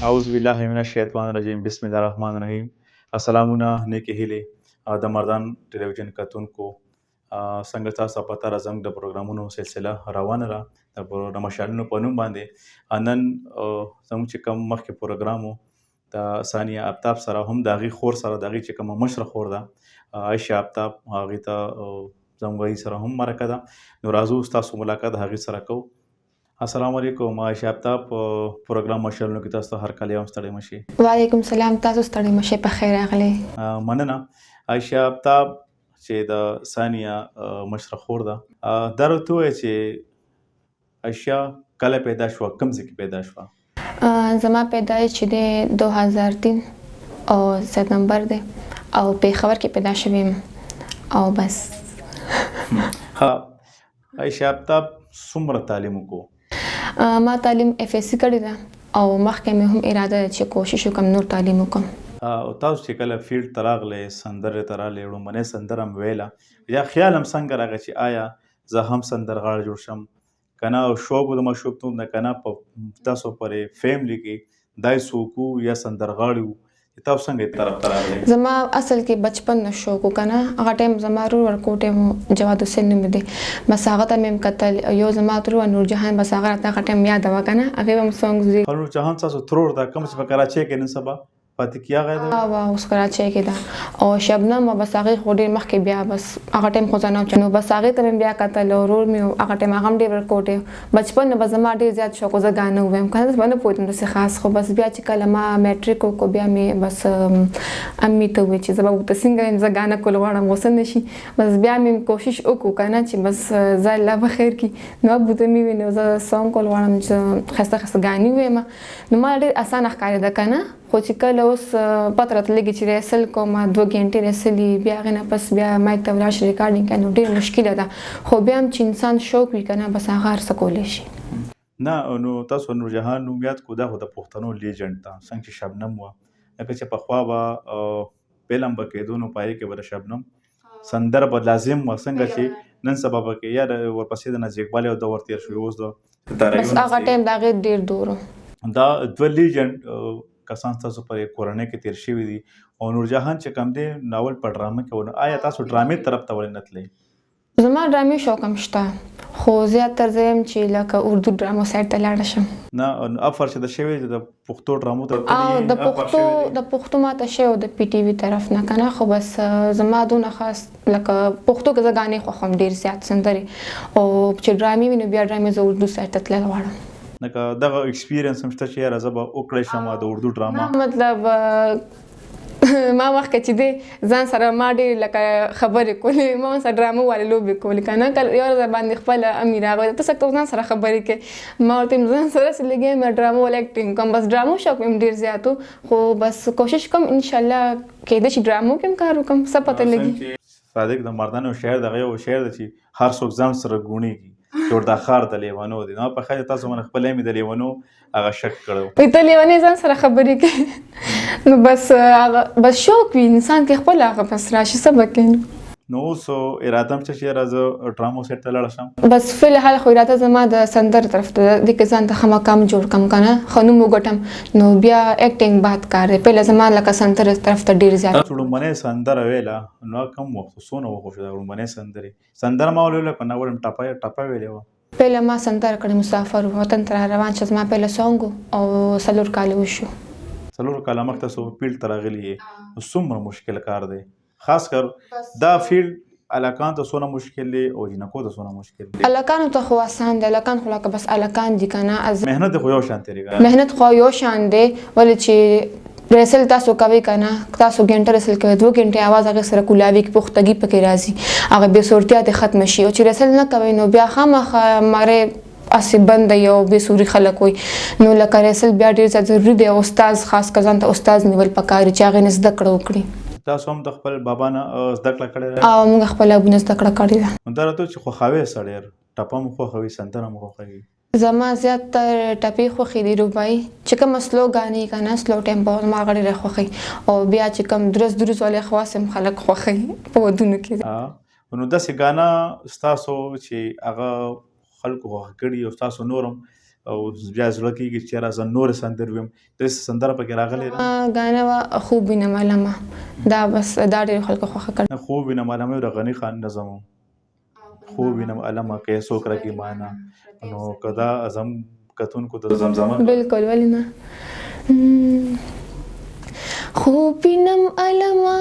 اعوذ بالله من الشیطان الرجیم، بسم الله الرحمن الرحیم. السلامونه، نیکې هیلې د مردان ټلویزیون کتونکو. څنګه تاسو پته را، زموږ د پروګرامونو سلسله روانه را د مشالونو په نوم باندې. نن زموږ چې کوم مخکې پروګرام و د ثانیه افتاب سره، هم د هغې خور سره، د هغې چې کومه مشره خور ده عایشه افتاب، هغې ته زموږ هغې سره هم مرکه ده. نو راځو، ستاسو ملاقات هغې سره کوو. السلام علیکم عایشه افتاب، پروګرام مشالونو کې تاسو ته هر کال یم، ستړی مشي. وعلیکم سلام، تاسو ستړي مشه، په خیر راغلی. مننه. عایشه افتاب چې د ثانیه مشره خور ده، دا راته ووایه چې عایشه کله پیدا شوه، کوم ځای کې پیدا شوه؟ زما پیدایش چې دی 2003 او سپتمبر دی او پېښور کې پیدا شوې یم او بس. ها، عایشه افتاب څومره تعلیم وکړو؟ ما تعلیم اف اس سي کړې ده او مخکې مې هم اراده ده چې کوشش وکړم نور تعلیم وکړم. او تاسو چې کله فیلډ ته راغلې، سندرې ته راغلې، لومړنۍ سندره هم ویله، یا خیال هم څنګه راغی چې آیا زه هم سندرغاړی جوړ شم که نه؟ شوق و د ماشومتوب نه که نه په تاسو پورې فیملي کې دای څوک وو یا سندرغاړي وو چې تاسو څنګه یې طرف ته راغلې؟ زما اصل کې بچپن نه شوق و که نه. هغه ټایم زما ورور ورکوټی و، جواد حسین نومېدی، بس هغه ته مې هم کتل. یو زما ترور نور جهان، بس هغه راته هغه ټایم یاده وه که نه، هغې به هم سانګز وي. نور جهان ستاسو ترور ده، کوم چې په کراچۍ کې نن سبا پاتې کیږي، هغه ده؟ وه، اوس کراچۍ کې ده. او شبنم وه، بس هغې خو ډېر مخکې بیا، بس هغه ټایم خو زه نه وم، نو بس هغې ته مې بیا کتل. او ورور مې هغه ټایم هغه هم ډېر ورکوټی. بچپن نه بس زما ډېر زیات شوق و زه ګانه ووایم که نه، زه به نه پوهېدم داسې خاص. خو بس بیا چې کله ما میټریک وکړو، بیا مې بس امي ته وویل چې زه به ورته څنګه یم، زه ګانه کول غواړم، غوسه نه شي. بس بیا مې کوشش وکړو که نه چې بس ځای الله به خیر کړي. نو ابو ته مې وویل نو زه سونګ کول غواړم چې ښایسته ښایسته ګانې ووایم. نو ما ډېر اسانه ښکارېده که نه. خو چې کله اوس پته راته لګي چې ریهرسل کوم، 2 ګنټې ریهرسل، بیا هغې نه پس بیا مایک ته ولاړ شي، ریکارډینګ کوي، نو ډېر مشکله ده. خو بیا هم چې انسان شوق وي که نه، بس هغه هر څه کولی شي. نه، نو تاسو نور جهان نوم یاد کو، دا خو د پښتنو لیجنډ ده، څنګه چې شبنم وه. لکه چې پخوا به فلم به کېدو نو پای کې به د شبنم سندره به لازم وه، څنګه چې نن سبا به کې یا ورپسې د نازیه اقبال یو دور تېر شو، اوس د بس هغه ټایم د هغې ډېر دور و. دا دوه لیجنډ کسان تاسو پر کورنۍ کې تیر شوي دي. او نور جهان چې کوم دی ناول په ډرامه کې ونه، آیا تاسو ډرامې طرف ته ولې نه تلئ؟ زما ډرامې شوق هم شته، خو زیاتر زه یم چې لکه اردو ډرامو سایډ ته لاړه شم. نه، افر چې د شوی د پښتو ډرامو ته؟ او د پښتو، د پښتو ماته شوی د پی ټي وي طرف نه کنه. خو بس زما دونه خاص لکه پښتو کې زه ګانې خوښوم ډېر زیات، سندرې، او چې ډرامې وي نو بیا ډرامې زه اردو سایډ ته تلل غواړم. لکه دغه ایکسپیرینس هم شته چې یاره زه به وکړای شم د اردو ډرامه؟ مطلب ما مخکې چې دی ځان سره ما ډېر لکه خبرې کولې، ما سره ډرامو والې لوبې کولې که نه. کله یو ورځ باندې خپله امي راغله، ته څه ځان سره خبرې کوې؟ ما ورته ځان سره څه لګیا یم، ډرامو والا اکټینګ کوم. بس ډرامو شوق مې ډېر زیات و. خو بس کوشش کوم، انشاءالله کېدای شي ډرامو کې هم کار وکړم، څه پته لګي. صادق د مردان یو شاعر، دغه یو شعر دی چې هر څوک ځان سره ګوڼېږي چې ورته ښار د لیونو دی. نو په خیر، تاسو باندې خپل مې د لیونو هغه شک کړو. ته لیونی ځان سره خبرې کوي، نو بس هغه بس شوق وي انسان کې خپل، هغه بس راشي، څه به کوي. نو اوس اراده هم چې یاره زه ډرامو سیټ ته لاړ شم؟ بس فی الحال خو اراده زما د سندر طرف ته ده کې ځان ته ښه مقام جوړ کم که نه، ښه نوم وګټم، نو بیا اکټینګ بعد کار دی. پهله زما لکه سندر طرف ته ډېر زیات. تاسو لومړنۍ سندره ویله نو کوم وخت، څونه وخت شو دا لومړنۍ سندرې؟ سندره ما ویله که نه ولم، ټپه ټپه ویلې وه؟ پهله ما سندره کړې، مسافر وطن ته روان شه، زما پهله سانګ او 4 کاله وشو. 4 کاله مخکې تاسو فیلډ ته راغلي یې، نو څومره مشکل کار دی؟ خاص کر دا فیلډ هلکان ته څونه مشکل دی او جینکو ته څونه مشکل دی؟ هلکانو ته خو اسان دی، هلکان خو لکه بس هلکان دي که نه. محنت خو یو شان تېرېږي. محنت خو یو شان دی، ولې چې ریهرسل تاسو کوئ که نه، تاسو ګنټه ریهرسل کوئ، 2 ګنټې اواز هغې سره کولاوي کې پختګي پکې راځي، هغه بې سورتیا دې ختمه شي. او چې ریهرسل نه کوئ نو بیا خامخا مری هسې بنده یو بې سوري خلک وي. نو لکه ریهرسل بیا ډېر زیات ضروري دی او استاد، خاص کر ځان ته استاد نیول پکار دي چې هغې نه زده کړه وکړي. تاسو هم د خپل بابا نه زده کړه کړې ده؟ او موږ خپل ابو نه زده کړه کړې ده. نو دا راته چې خوښوې څه ډېر؟ ټپه مو خوښوي، سندره مو خوښوي؟ زما زیات تر ټپې خوښې دي، رباعي چې کوم سلو ګانې که نه، سلو ټیمپو زما هغه ډېره خوښي. او بیا چې کوم درز درز والې خواص هم خلک خوښوي په ودونو کې. نو داسې ګانا ستاسو چې هغه خلکو خوښ کړي او ستاسو نور هم او بیا زړه کېږي چې یاره زه نورې سندرې ویم، داسې سندره پکې راغلې ده؟ ګانه وه خوب وینم علمه، دا بس دا ډېرو خلکو خوښه کړه. نه، خوب وینم علمه یو د غني خان نظم و، خوب وینم علمه که یې څوک راکړي مانه، نو که دا زم کتونکو ته زمزمه کړه. بالکل، ولې نه. خوب وینم علمه،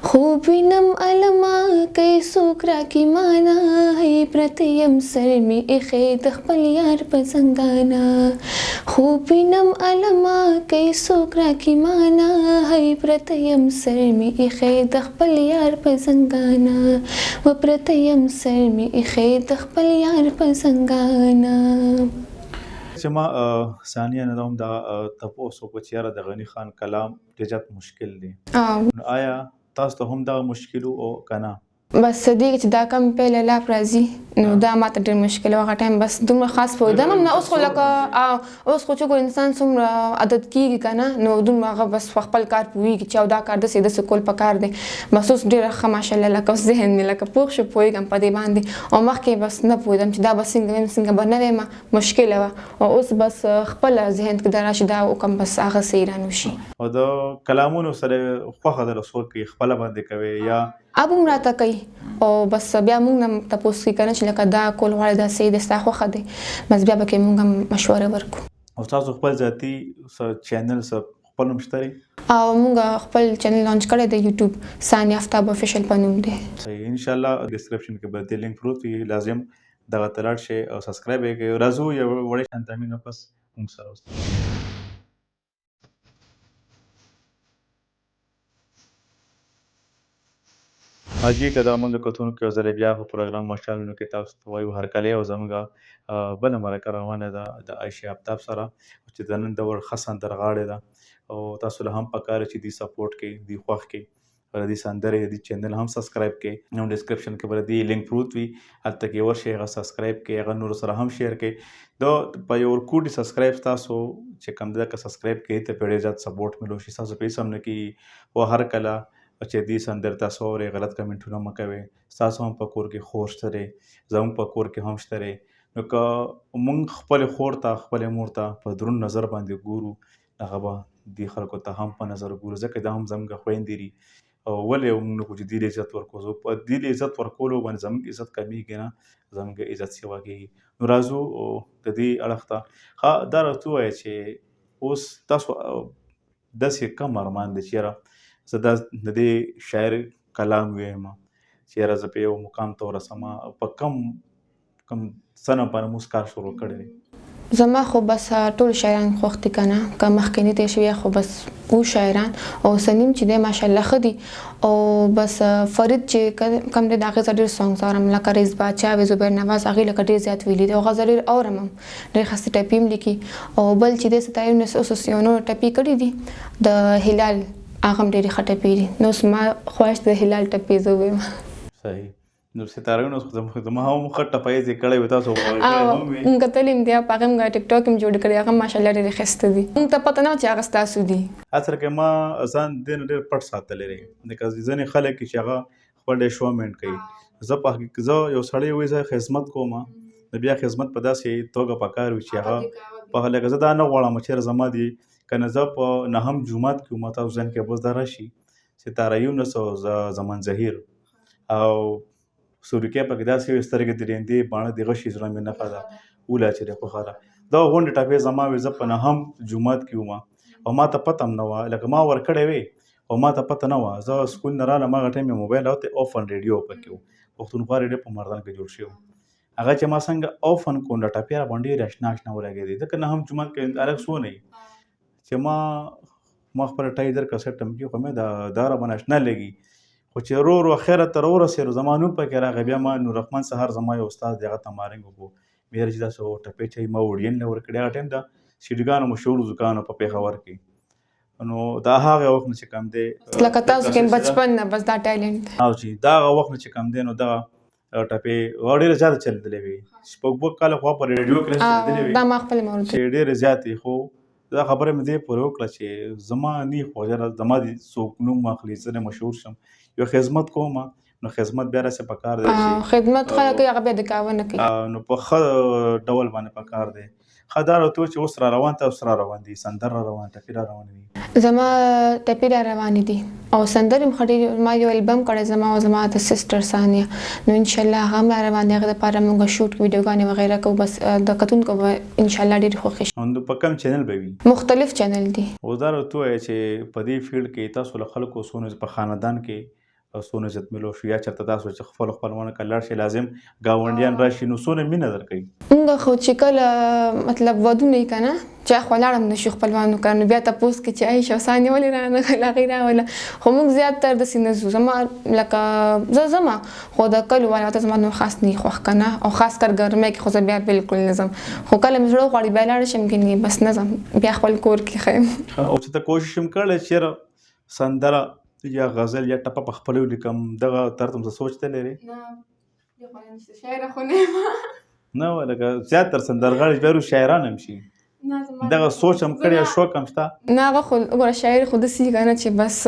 خوب وینم علمه که یې څوک راکړي مانه، هی پرته یم سر مې ایښی د خپل یار په زنګانه، خوب وینم علمه که یې څوک راکړي مانه، هی پرته یم سر مې ایښی د خپل یار په زنګانه، و پرته یم سر مې ایښی د خپل یار په زنګانه. چې ما ثانیه نه هم دا تپوس وکړو چې یاره د غني خان کلام ډېر زیات مشکل دی، نو آیا تاسو ته هم دغه مشکل و او که نه؟ بس دې چې دا کم پیل لاپ راځي نو دا ماته ډېر مشکل و هغه ټایم، بس دومره خاص پوهېدم هم نه. اوس خو لکه اوس خو چې ګور انسان څومره عادت کېږي که نه، نو دومره هغه بس په خپل کار پوهېږي چې او دا کار داسې داسې کول پکار دی. بس اوس ډېره ښه ماشاءالله لکه اوس ذهن مې لکه پوخ شو، پوهېږم په دې باندې، او مخکې بس نه پوهېدم چې دا به څنګه ویم څنګه به نه ویم، مشکله وه، او اوس بس خپله ذهن کې دا راشي دا وکړم، بس هغه صحیح رانه شي. او د کلامونو سره خوښه درله څوک کوي، خپله باندې کوي یا اب هم راته کوي، او بس بیا موږ نه تپوس کوي که نه چې لکه دا کول غواړي، دا صحیح دی، ستا خوښه دی، بس بیا پکې موږ هم مشوره ورکړو. او تاسو خپل ذاتي څه چینل څه خپل هم شته دی؟ او موږ خپل چینل لانچ کړی دی یوټیوب، ثانیه افتاب افیشل په نوم دی. صحیح، انشاءالله ډسکرپشن کې به دې لینک پروت وي، لازم دغه ته لاړ شئ او سبسکرایب یې کړئ. راځو یو وړې شان تامین پس موږ سره اوسئ. حاجي که دا موږ کتونکو یو ځل بیا په پروګرام مشالونو کې تاسو ته وایو هرکلی، او زموږ بله مرکه روانه ده د عایشې افتاب سره چې د نن دور ښه سندرغاړې ده، او تاسو له هم پکار چې دوی سپورټ کړئ، دوی خوښ کړئ، او د دې سندرې د دې چینل هم سبسکرایب کړئ. نو ډسکرپشن کې به د دې لینک پروت وي، هلته کې ورشئ، هغه سبسکرایب کړئ، هغه نورو سره هم شیر کړئ. دا په یو ورکوټي سبسکرایب ستاسو چې کوم دی که سبسکرایب کړئ ته په ډېر زیات سپورټ ملو شي، ستاسو پیسې هم نه کېږي. او هر کله چې دې سندرې تاسو اورئ غلط کمنټونه مه کوئ، ستاسو هم په کور کې خور شته دی، زموږ په کور کې هم شته دی، نو که موږ خپلې خور ته خپلې مور ته په دروند نظر باندې ګورو، هغه به دې خلکو ته هم په نظر ګورو، ځکه دا هم زموږ خویندې دي. او ولې موږ نه کوو چې دې له عزت ورکوو؟ زه په دې له عزت ورکولو باندې زموږ عزت کمېږي نه، زموږ عزت سیوا کېږي. نو راځو د دې اړخ ته. ښه، دا راته ووایه چې اوس تاسو داسې کم ارمان دی چې یاره زه دا د دې شاعر کلام ویم چې یاره زه په یو مقام ته ورسم، په کم کم څه نه باندې مو اوس کار شروع کړی دی؟ زما خو بس ټول شاعران خوښ دي که نه، که مخکني تېر شوي خو بس وو شاعران، او اوسني چې دی ماشاءالله ښه دي. او بس فرید چې کوم دی د هغې زه ډېر سانګز اورم، لکه رئیس باچا وي، زبیر نواز، هغې لکه ډېر زیات ویلي دي، او هغه زه ډېر اورم هم، ډېر ښایسته ټپي هم لیکي. او بل چې دی ستایل نو اوس اوس یو نور ټپي کړي دي د هلال، هغه هم ډېرې ښه ټپي دي. نو اوس ما خواهش د هلال ټپې زه ووایم. صحیح، نو ستاره نو زما هم ښه ټپه یې کړی وي، تاسو خو کړی هم وي. مونږ کتلې هم دي، په هغې مونږ ټیک ټاک هم جوړ کړی، هغه ماشاءالله ډېرې ښایسته دي. مونږ ته پته نه وه چې هغه ستاسو دي. اصل کې ما ځان دې نه ډېر پټ ساتلی دی، لکه ځینې خلک چې هغه خپل ډېر شومنټ کوي، زه په حقیقت زه یو سړی وایي زه خدمت کوم، نو بیا خدمت په داسې توګه پکار وي چې هغه په لکه زه دا نه غواړم چې زما دي که نه زه په نهم جومات کې وم، تاسو ذهن کې بس دا راشي ستاره یونس او زمان ظهیر او سورکې پکې داسې وي، سترګې دې رېندې باڼه دې غشي، زړه مې نښه ده ولا چې دی خوښه ده. دا غونډې ټپې زما وې، زه په نهم جومات کې وم او ما ته پته هم نه وه، لکه ما ورکړی وې او ما ته پته نه وه. زه سکول نه رالم، هغه ټایم مې موبایل راوتی، اف ان ریډیو پکې و، پښتونخوا ریډیو په مردان کې جوړ شوی و. هغه چې ما څنګه اف ان کړو، دا ټپې را باندې ډېرې اشنا اشنا ولګېدې، ځکه نهم جومات کې هلک څونه وي چې ما خپله ټای درکړه، سیټ هم کې خو مې دا را باندې اشنا لګي. خو چې ورو ورو خیره ته راورسېدو، زما نوم پکې راغی. بیا ما نور رحمان سهار زما یو استاد دی، هغه ته ما رنګ وکړو، مې ویل چې داسې ټپې چې ما وړین له ورکړې. هغه ټایم د سیډګانو مشهور دوکان و په پېښور کې، نو دا هغه وخت نه چې کوم دی، لکه تاسو کې بچپن نه بس دا ټیلنټ. او چې دا هغه وخت نه چې کوم دی، نو دغه ټپې ډېرې زیاتې چلېدلې وې، شپږ اووه کاله خو په ریډیو کې چلېدلې وې، دا ما خپلې مور چې ډېرې زیاتې. خو دا خبره مې دې پورې وکړه چې زما نی خو زما دې څوک نوم واخلي، زه نه مشهور شم، یو خدمت کوم، نو خدمت بیا راسې پکار دی چې خدمت خلک کوي، هغه بیا دکاوه نه کوي. نو په ښه ډول باندې پکار دی. ښه، دا راته چې اوس را روان، تاسو را روان دي، سندر را روان، ټپي را روان دي؟ زما ټپي را روانې دي او سندرې هم ښه ډېرې. ما یو البم کړی، زما او زما د سسټر ثانیه، نو انشاءالله هغه هم را روان دی. هغه دپاره موږ شوټ ویډیوګانې وغیره کوو، بس د کتونکو به انشاءالله ډېرې خوښې شي. نو په کوم چینل به وي؟ مختلف چینل دي. اوس دا راته ووایه چې په دې فیلډ کې تاسو له خلکو څونه، په خاندان کې څونه عزت ملو شو، یا چېرته تاسو چې خپل خپلوانو که لاړ شئ، لازم ګاونډیان راشي، نو څونه مینه درکوي؟ موږ خو چې کله مطلب ودونه یې که نه، چې اخوا لاړم نه شو خپلوانو کره، نو بیا تپوس کې چې عایشه او ثانیه ولې رانه غله، هغې راوله. خو موږ زیاتره داسې نه ځو. زما لکه زه ځم، خو د کلو والا ته زما نور خاص نه خوښ که نه، او خاص کر ګرمۍ کې خو زه بیا بالکل نه ځم. خو کله مې زړه وغواړي بیا لاړه شم، ګینې بس نه ځم، بیا خپل کور کې ښه یم. او چې ته کوشش هم کړی چې چېرې سندره یا غزل یا ټپه په خپله ولیکم، دغه تر ته څه سوچ ته لرې؟ نه، شاعره خو نه یم. نه، لکه زیات تر سندرغاړي بیا شاعران هم شي، دغه سوچ هم کړی او شوق هم شته؟ نه، هغه خو وګوره، شاعر خو داسې که نه چې بس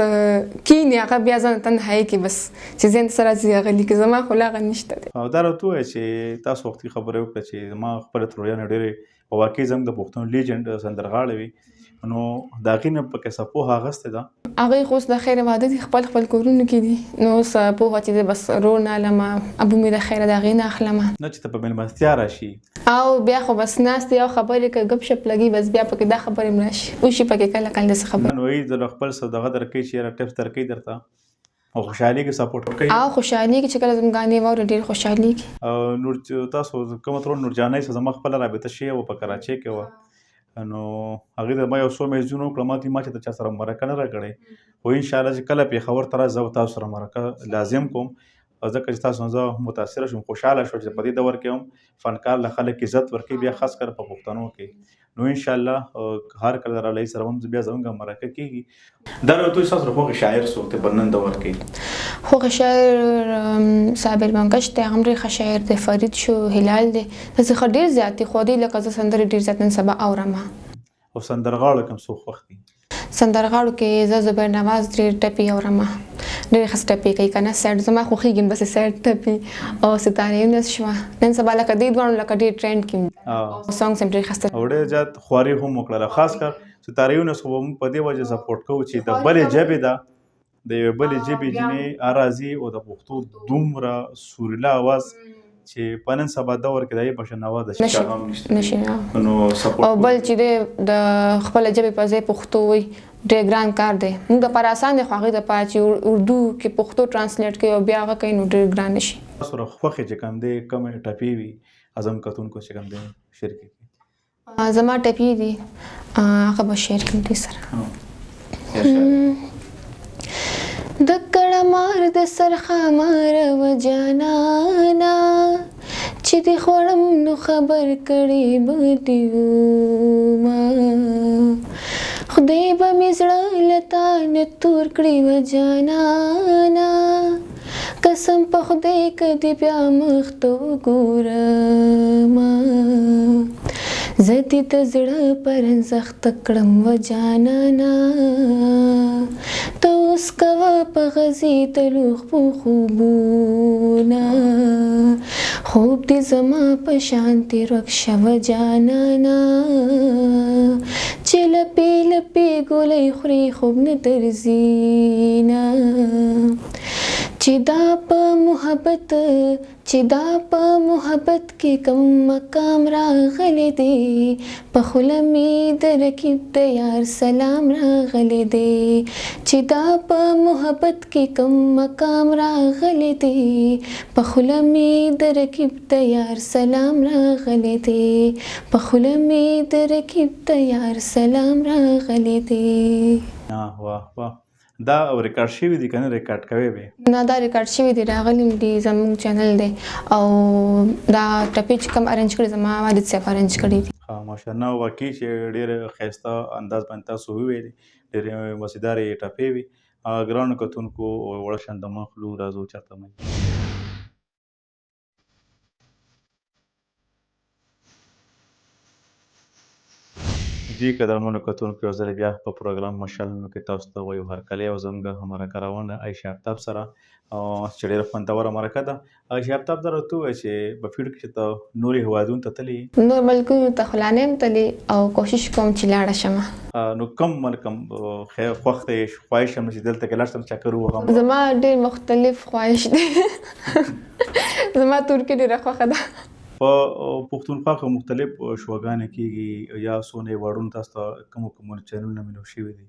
کینې، هغه بیا ځان تنهایي کې بس چې ذهن سره راځي هغه لیکي. زما خو لا هغه نشته دی. او دا راته ووایه چې تاسو وختي خبرې وکړه چې زما خپله تروریانې ډېرې په واقع زموږ د پښتنو لیجنډ سندرغاړې وي، نو د هغې نه پکې څه پوهه اخیستې ده؟ هغې خو اوس د خیره واده دي، خپل خپل کورونو کې دي، نو اوس پوهه چې زه بس ورور نه علم، ابو مې د خیره د هغې نه اخلم. نه، چې ته په مېلمستیا راشي. او بیا خو بس ناست یو خبرې کوي، ګپ شپ لګي، بس بیا پکې دا خبرې هم راشي، وشي پکې کله کله داسې خبرې. نو یې د خپل څه دغه درکوي چې یاره ټپس درکوي درته او خوشحالېږي، سپورټ کوي؟ او خوشحالېږي، چې کله زموږ ګانې واوري ډېر خوشحالېږي. نور تاسو کومه ترور نورجانۍ سره زما خپله رابطه شوې وه، په کراچۍ کې وه، نو هغې ته ما یو څو میسجونه وکړه، ما ته ما چې د چا سره مرکه نه راکړې، خو انشاءالله چې کله پېښور ته راځي زه به تاسو سره مرکه لازم کوم، ځکه چې تاسو نه زه متاثره شوم، خوشحاله شوم چې په دې دور کې هم فنکار له خلک عزت ورکوي، بیا خاص کر په پښتنو کې. نو انشاءالله هر کله را لې سره هم بیا زمونږ مرکه کېږي. دا راته ووایه، ستاسو خوښ شاعر څوک دی په نن دور کې؟ خوښ شاعر صابر بنګش دی، هغه هم ډېر ښه شاعر دی. فرید شو، هلال دی، داسې ښه ډېر زیات دي، خو دی لکه زه سندرې ډېر زیات نن سبا اورم. او سندرغاړو کوم څوک خوښ دي؟ سندرغاړو کې زه زبیر نواز ډېر ټپي اورم، ډېر ښه ټپي کوي که نه، سیډ زما خوښېږي داسې سیډ ټپي. او ستاره یونس شوه، نن سبا لکه دې دواړو لکه ډېر ټرینډ کې سانګس هم ډېر ښه. او ډېر زیات خواري هم وکړله. خاص کر ستاره یونس خو موږ په دې وجه سپورټ کوو چې د بلې ژبې ده، د یوې بلې ژبې جینۍ راځي او د پښتو دومره سوریلا اواز چې په نن سبا دور کې د یې په شان اواز د چا هم نشته. نشي. نو سپورټ او بل چې دی د خپله ژبې په ځای پښتو وایي، ډېر ګران کار دی. موږ دپاره اسان دی، خو هغې دپاره چې اردو کې پښتو ټرانسلیټ کوي او بیا هغه کوي، نو ډېر ګران شي. تاسو خوښې چې کوم دی، کومې ټپې وي، ازم کتونکو چې کوم دی شریک کړي؟ زما ټپې دي، هغه به شیر کړم دې سره. د کړه مار د سر خمار و جانانا، چې دې خوړم نو خبر کړي به دې ما، خدای به مې زړه له تا نه تور کړي و جانانا، قسم په خدای که دې بیا مخ ته وګورم، زه دې د زړه پر زخت کړم و جانانا، ته اوس کوه په غځېدلو خپو خوبونه، خوب دې زما په شان ورک شوه جانانا، چې لپې لپې ګولۍ خورې خوب نه درځينه، چې دا په محبت، چې دا په محبت کې کم مقام راغلی دی، په خوله مې د رقیب د یار سلام راغلی دی، چې دا په محبت کې کم مقام راغلی دی، په خوله مې د رقیب د یار سلام راغلی دی، په خوله مې د رقیب د یار سلام راغلی دی. واه واه، دا ریکارډ شوی دی کنه ریکارډ کوي به؟ نه، دا ریکارډ شوی دی، راغلی دی، زموږ چینل دی، او دا ټپې چې کوم ارینج کړي زما والد صاحب ارینج کړي دي. ها ماشاءالله، واقعي چې ډېر ښایسته انداز باندې تاسو وویلې، ډېرې مزیدارې ټپې وي. ګرانو کتونکو، وړه شان دمه خلو، راځو چېرته مې. جی قدرمنو کتونکو، یو ځل بیا په پروګرام مشالونو کې تاسو ته وایو هرکلی، او زموږ مرکه روانه ده عایشه افتاب سره، چې ډېره خوندوره مرکه ده. عایشه افتاب، دا راته ووایه چې په فیلډ کې ته نورو هېوادونو ته تللې؟ نور ملکونو ته خو لا نه یم تللې او کوشش کوم چې لاړه شم. نو کوم ملک هم خوښ دی، خواهش هم چې دلته کې لاړ شم، چکر ووهم؟ زما ډېر مختلف خواهش دی. زما ترکي ډېره خوښه ده. په پښتونخوا کې مختلف شوګانې کېږي یا څونه ایوارډونه تاسو ته کومو کومو چینلونه ملو شوي دي؟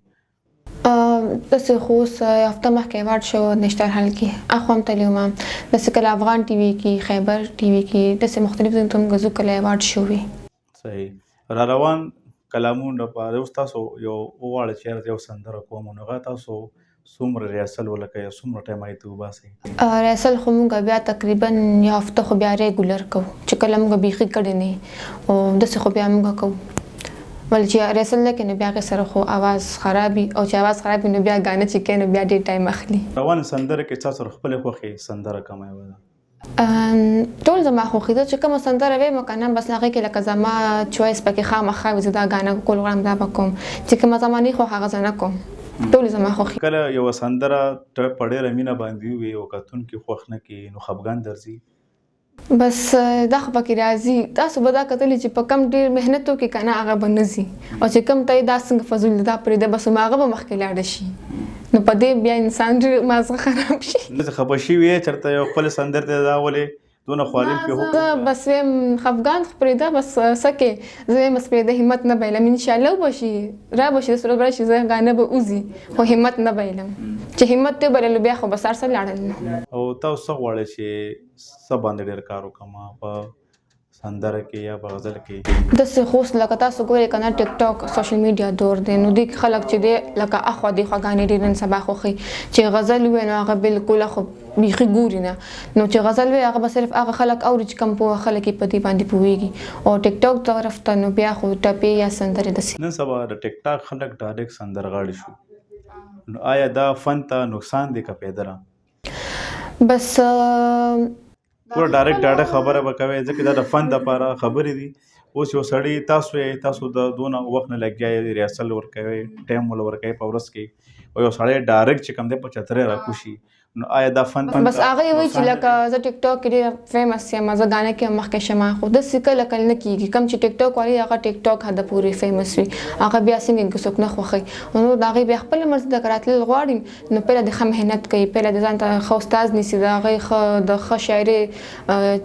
داسې خو اوس یو هفته مخکې ایوارډ شو نشتر هال کې، اخوا هم تللی وم. داسې کله افغان ټي وي کې، خیبر ټي وي کې، داسې مختلف ځایونو ته موږ ځو کله ایوارډ شو وي. صحیح. را روان کلامونو لپاره اوس تاسو یو وغواړئ چې یاره یو سندره کوم، نو هغه تاسو څومره ریهرسل ولکه یا څومره ټایم هغې ته وباسئ؟ ریهرسل خو موږ بیا تقریبا یو هفته خو بیا ریګولر کوو، چې کله موږ بیخي کړی نه او داسې خو بیا موږ کوو، ولې چې ریهرسل نه کوي نو بیا هغې سره خو اواز خراب وي، او چې اواز خراب وي نو بیا ګانه چې کوي نو بیا ډېر ټایم اخلي. روانه سندره کې تاسو سره خپلې خوښې سندره کومه یوه ده؟ ټول زما خوښي ده. چې کومه سندره وایم که نه، بس هغې کې لکه زما چوایس پکې خامخا وي. زه دا ګانه کول غواړم، دا به کوم. چې کومه زما نه خوښه، هغه زه نه کوم. ټولې زما خوښي. کله یوه سندره ته په ډېره مینه باندې ووایې او کتونکي خوښ نه کړي نو خفګان درځي؟ بس دا خو پکې راځي. تاسو به دا کتلي چې په کم ډېر محنت وکړي که نه، هغه به نه ځي، او چې کوم ته دا څنګه فضول دا پرېږده، بس هغه به مخکې لاړه شي، نو په دې بیا انسان ډېر مازغه خراب شي. نه خفه شوي یې چېرته یو خپل سندر ته، دا ولې دونه خواري پې؟ زه بس وایم خفګان خو پرېږده، بس څه کې زه وایم بس پرېږده، همت نه بایلم. انشاءالله وبه شي، را به شي، داسې ورځ به راشي زه ګانه به وځي، خو همت نه بایلم. چې همت دې وبایللو بیا خو بس هر څه لاړل. نو او تاسو څه غواړئ چې څه باندې ډېر کار وکړم، په سندره کې یا په غزل کې؟ داسې خو اوس لکه تاسو ګورئ که نه، ټیک ټاک سوشل میډیا دور دی، نو دې کې خلک چې دی لکه اخوا دېخوا ګانې ډېر نن سبا خوښوي. چې غزل ووایي نو هغه بالکل خو بیخي ګوري نه. نو چې غزل وایي هغه به صرف هغه خلک اوري چې کم پوهه خلک یې په دې باندې پوهېږي، او ټیک ټاک طرف ته نو بیا خو ټپې یا سندرې داسې. نن سبا د ټیک ټاک خلک ډایرکټ سندرغاړي شو، نو آیا دا فن ته نقصان دی که فایده ده؟ بس پوره ډایرکټ ډاډه خبره به کوي، ځکه دا د فن دپاره خبرې دي. اوس یو سړی تاسو یې، تاسو د دونه وخت نه لګیا یې، ریهرسل ورکوي، ټایم ول ورکوي په ورځ کې، او یو سړی ډایرکټ چې کوم دی په چترۍ راکوشي، نو آیا دا فن بس هغه یې وایي چې لکه زه ټیک ټاک کې ډېره فیمس یم، زه ګانه کې مخکې شم، خو داسې کله کله نه کېږي. کوم چې ټیک ټاک والي هغه ټیک ټاک حده پورې فیمس وي، هغه بیا څنګه څوک نه خوښوي. نو د هغې بیا خپله مرضي ده. که راتلل غواړي نو پهله د ښه محنت کوي، پهله د ځان ته ښه استاد نیسي، د هغې ښه د ښه شاعري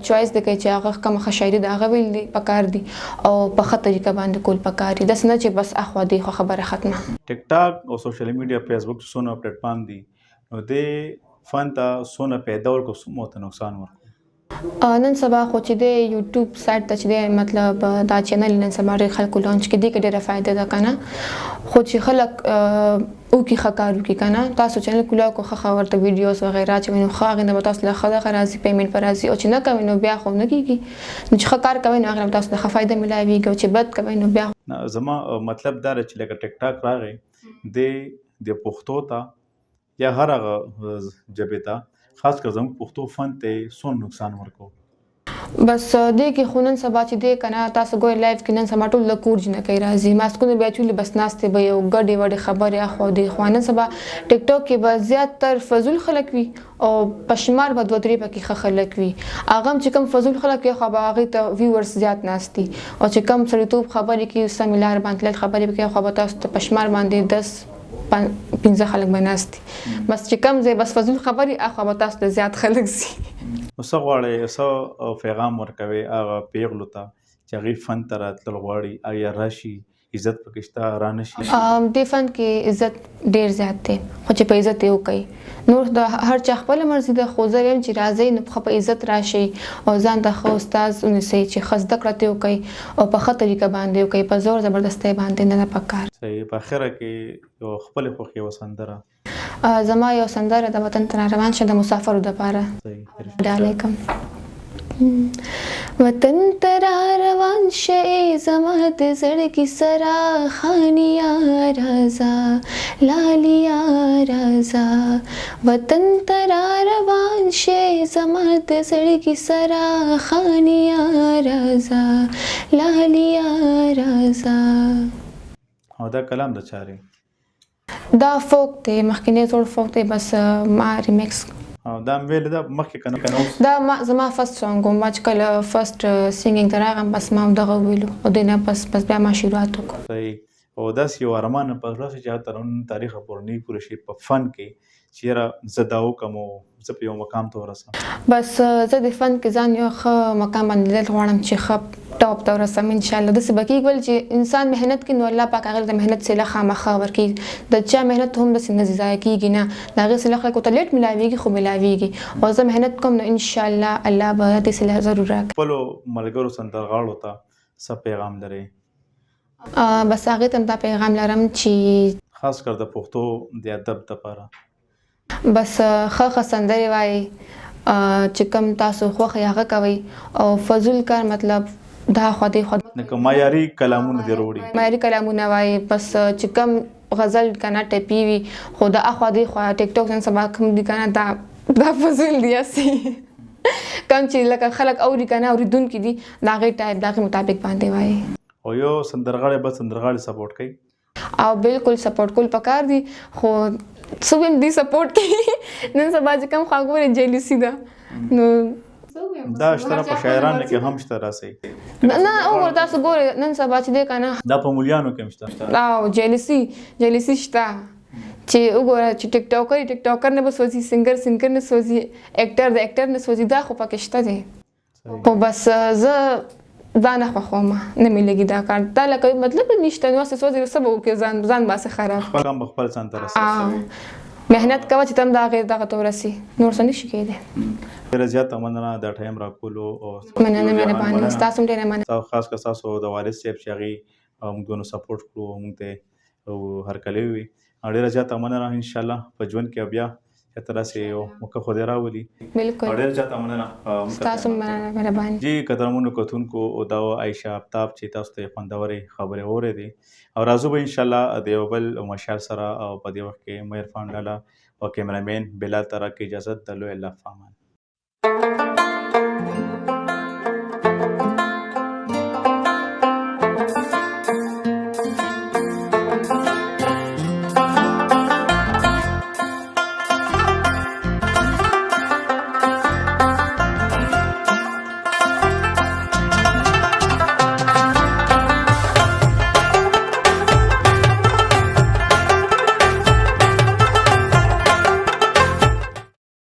چوایس دی کوي، چې هغه کومه ښه شاعري ده هغه ویل دي پکار دي، او په ښه طریقه باندې کول پکار دي، داسې نه چې بس اخوا دېخوا خبره ختمه. ټیک ټاک او سوشل میډیا، فیسبوک څونه پلیټفارم دي، نو دې فن ته څونه پیدا ورکړو، څومره ورته نقصان ورکړو؟ نن سبا خو چې دی یوټیوب سایټ ته چې دی، مطلب دا چینل نن سبا ډېر خلکو لانچ کړي، دې کې ډېره فایده ده که نه، خو چې خلک وکړي، ښه کار وکړي که نه. تاسو چینل کولاو کو، ښه ښه ورته ویډیوز وغیره چې نو ښه هغې نه به تاسو له ښه دغه راځي، پیمنټ به راځي، او چې نه کوئ نو بیا خو نه کېږي. نو چې ښه کار کوئ نو هغې نه به تاسو ته ښه فایده ملاویږي، او چې بد کوئ نو بیا نه. زما مطلب دا دی چې لکه ټیک ټاک راغی، دې د پښتو ته یا هر هغه ژبې ته، خاص کر زموږ پښتو فن ته یې څونه نقصان ورکړو؟ بس دې کې خو نن سبا چې دی که نه، تاسو ګورئ لایف کې نن سبا ټول د کور جینکۍ راځي، ماسکونه بیا چولي، بس ناستې به یو ګډې وډې خبرې اخوا دېخوا. نن سبا ټیک ټاک کې به زیات تر فضول خلک وي او په شمار به دوه درې پکې ښه خلک وي. هغه هم چې کوم فضول خلک وي خو به هغې ته ویورز زیات ناست دي، او چې کوم سړیتوب خبرې کوي، سمې لارې باندې تلل خبرې کوي، خو به تاسو ته په شمار باندې 10 15 خلک به ناست دي. بس چې کوم ځای بس فضول خبرې، اخوا به تاسو ته زیات خلک ځي. نو څه غواړئ، څه پیغام ورکوي هغه پیغلو ته چې هغوی فن ته راتلل غواړي؟ آیا راشي، عزت پکې شته، را نه شي؟ دې فن کې عزت ډېر زیات دی، خو چې په عزت یې وکړئ. نور د هر چا خپله مرضي ده، خو زه وایم چې راځئ نو ښه په عزت راشئ او ځان ته ښه استاد ونیسئ چې ښه زده کړه ترې وکړئ او په ښه طریقه باندې وکړئ، په زور زبردستۍ باندې نه ده پکار. صحیح. په اخره کې یو خپلې خوښې یوه سندره. زما یو سندره د وطن ته روان شه، د مسافرو دپاره ډالۍ کوم. وطن ته را روان شې زما د زړګي سره خانیا راځه، لالیا راځه. وطن ته را روان شې زما د زړګي سره خانیا راځه، لالیا راځه. او دا کلام د چا دی؟ دا فوک دی، مخکنی زوړ فوک دی، بس ما ریمیکس. او دا مې ویل دا مخکې کنه کنه اوس؟ دا ما زما فرست سانګ و، ما چې کله فرست سینګینګ ته راغم بس ما همدغه وویلو او دې نه پس بس بیا ما شروعات وکړو. صحیح. او داسې یو ارمان په زړه شي چې هغه تر نن تاریخه پورې نه پوره شي په فن کې، چې یاره زه دا وکړم او زه په یو مقام ته ورسم؟ بس زه د فن کې ځان یو ښه مقام باندې لیدل غواړم چې ښه ټاپ ته ورسم ان شاء الله. داسې به کېږي، ولې چې انسان محنت کوي نو الله پاک هغه د محنت صله خامخا ورکوي. د چا محنت هم داسې نه ضایع کېږي، نه د هغې صله خلکو ته لیټ ملاویږي خو ملاویږي، او زه محنت کوم نو ان شاء الله الله به دې صله ضرور راکړي. خپلو ملګرو سندرغاړو ته څه پیغام لرئ؟ بس هغې ته هم دا پیغام لرم چې خاص کر د پښتو د ادب دپاره. بس ښه ښه سندرې وایئ، چې کوم تاسو خوښ یې هغه کوئ، او فضول کار مطلب دا خوا دې خوا لکه معیاري کلامونه دې وروړي، معیاري کلامونه وایي، بس چې کوم غزل کنه ټپي وي، خو د اخوا دې خوا ټیک ټاک نن سبا کوم دي کنه دا فضول دي، هسې کوم چې لکه خلک اوري کنه، اورېدونکي دي، د هغې ټایپ د هغې مطابق باندې وایي. او یو سندرغاړی بل سندرغاړي سپورټ کوي؟ او بالکل سپورټ کول پکار دي، خو څه ویم دي سپورټ کوي نن سبا چې کوم خوا ګورې جیلسي ده، نو دا شته په شاعرانو کې هم شته راسي. نه وګوره تاسو ګورئ نن سبا چې دی که نه دا په مولیانو کې هم شته. او جیلسي شته چې وګوره چې ټیک ټاکر ټیک ټاکر نه به سوځي، سنګر سنګر نه سوځي، اکټر د اکټر نه سوځي، دا خو پکې شته دی. خو بس زه دا نه خوښوم، نه مې لګي دا کار، دا لکه مطلب نشته، نو هسې سوځي، څه به وکړې، ځان به هسې خراب خپل کام به خپل ځان ته رسوي. محنت کوه چې ته هم د هغې دغه ته ورسې، نور څه نشي کېدی. ډېره زیاته مننه د ټایم راکولو او مننه، مهرباني، ستاسو هم ډېره مننه. خاص کر ستاسو د والد صاحب چې هغې موږ دونه سپورټ کړو او موږ ته هرکلی وي، ډېره زیاته مننه. انشاءالله په ژوند کې بیا چېرته داسې یو موقع خدای راولي. بالکل. ډېره زیاته مننه. ستاسو مننه، مهرباني. جی قدرمنو کتونکو، دا وه عایشه افتاب چې تاسو ته یې خوندورې خبرې واورېدې، او راځو به انشاءالله د یو بل مشال سره، او په دې وخت کې مې عرفان لالا او کیمرامین بلال ته راکړئ اجازت. د لوی الله په امان.